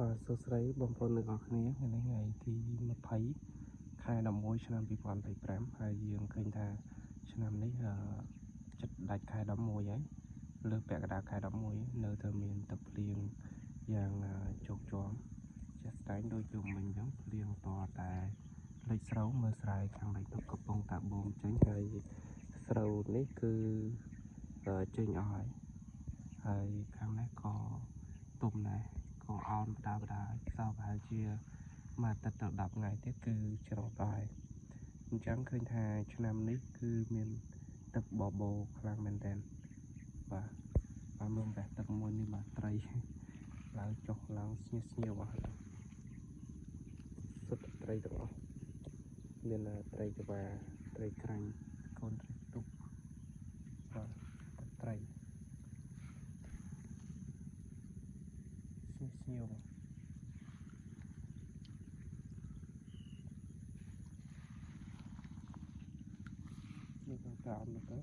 បាទសួស្តីបងប្អូនទាំងអស់គ្នាថ្ងៃនេះថ្ងៃទី20ខែ11ឆ្នាំ2025ហើយយើងឃើញថាឆ្នាំនេះចិត្តដាច់ខែ11ហើយលើពាក់កណ្ដាលខែ11នៅតែមានទឹកភ្លៀងយ៉ាងជោគជាំជាក់ស្ដែងដូចយំមិញអញ្ចឹងភ្លៀងតតែលិចស្រូវមើលស្រែខាងលិចទឹកកំពុងតែបូមចេញហើយស្រូវនេះគឺចេញអស់ហើយហើយខាងនេះក៏ទុំដែរក៏អោនបដាបដាសោប្រហែលជាមួយអាទិត្យទៅ10ថ្ងៃទៀតគឺច្រកដែរអញ្ចឹងឃើញថាឆ្នាំនេះគឺមានទឹកបបោខ្លាំងមែនទែនបាទបាទមើលបែះទឹកមួយនេះបាទត្រីឡើងចុះឡើងស្ញៀស្ញៀវអស់សុទ្ធត្រីទាំងអស់មានត្រីចវាត្រីក្រាញ់កូនត្រីទុកបាទត្រីស្ញៀវនេះក៏តាមទៅ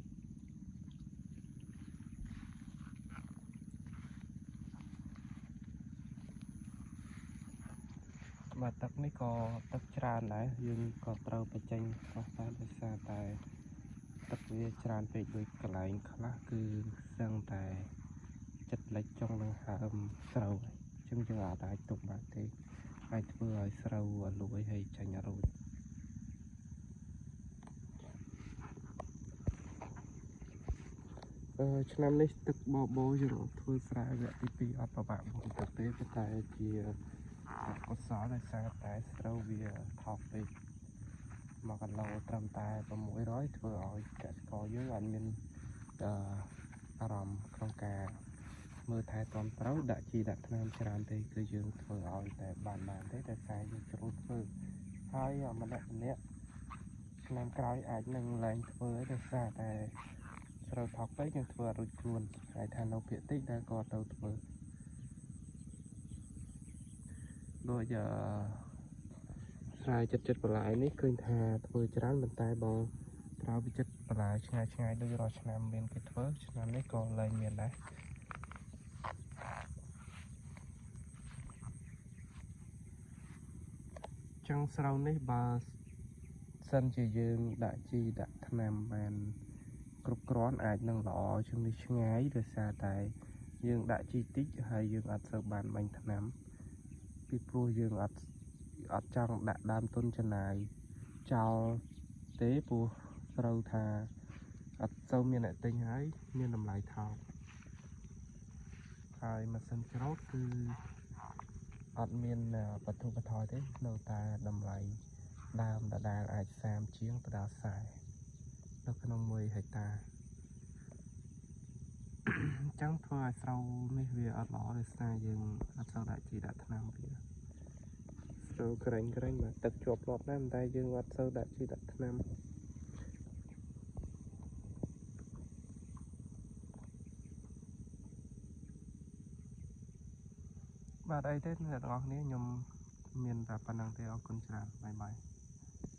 បាទទឹកនេះក៏ទឹកច្រើនដែរយើងក៏ត្រូវបញ្ចេញខ្លះដែរដោយសារតែទឹកវាច្រើនពេកដូចកន្លែងខ្លះគឺសឹងតែចិត្តលិចចង់នឹងហើមស្រូវចឹងយើងអាចអាចទុកបានទេអាចធ្វើឲ្យស្រូវអលួយហើយចាញ់រួចឆ្នាំនេះទឹកបបោយើងធ្វើស្រែវគ្គទី2អត់ពិបាកមុនទឹកទេប៉ុន្តែជាកុសលដោយសារតែស្រូវវាថោកពេក1គីឡូត្រឹមតែ600ធ្វើឲ្យកសិករយើងអត់មានអារម្មណ៍ក្នុងការមើលថែទាំត្រូវដាក់ជីដាក់ថ្នាំច្រើនទេគឺយើងធ្វើឲ្យតែបានទេតែតែយើងជ្រុលធ្វើហើយម្នាក់ម្នាក់ឆ្នាំក្រោយអាចនឹងឡើងធ្វើឲ្យដោយសារតែស្រូវថោកពេកយើងធ្វើអត់រួចខ្លួនហើយថានៅភាគតិចដែលក៏ទៅធ្វើដូចស្រែចិត្តបន្លាយនេះឃើញថាធ្វើច្រើនប៉ុន្តែបើក្រៅពីចិត្តបន្លាយឆ្ងាយឆ្ងាយដូចរាល់ឆ្នាំមានគេធ្វើឆ្នាំនេះក៏លែងមានដែរចឹងស្រូវនេះបើសិនជាយើងដាក់ជីដាក់ថ្នាំបានគ្រប់គ្រាន់អាចនឹងល្អជាងនេះឆ្ងាយដោយសារតែយើងដាក់ជីតិចហើយយើងអត់សូវបានបាញ់ថ្នាំពីព្រោះយើងអត់ចង់ដាក់ដើមទុនចំណាយចោលទេព្រោះស្រូវថាអត់សូវមានអ្នកទិញហើយមានតម្លៃថោកហើយម៉ាស៊ីនច្រូតគឺអត់មានបន្ធូរបន្ថយទេនៅតែតម្លៃដើមដដែលអាច30ជាងទៅដល់40នៅក្នុង1ហិកតាអញ្ចឹងធ្វើឲ្យស្រូវនេះវាអត់ល្អដោយសារយើងអត់សូវដាក់ជីដាក់ថ្នាំវាស្រូវក្រាញ់បាទទឹកជាប់លាប់ដែរតែយើងអត់សូវដាក់ជីដាក់ថ្នាំបាទអីទេអ្នកទាំងអស់គ្នាខ្ញុំមានតែប៉ុណ្្នឹងទេអរគុណច្រើនបាយបាយ។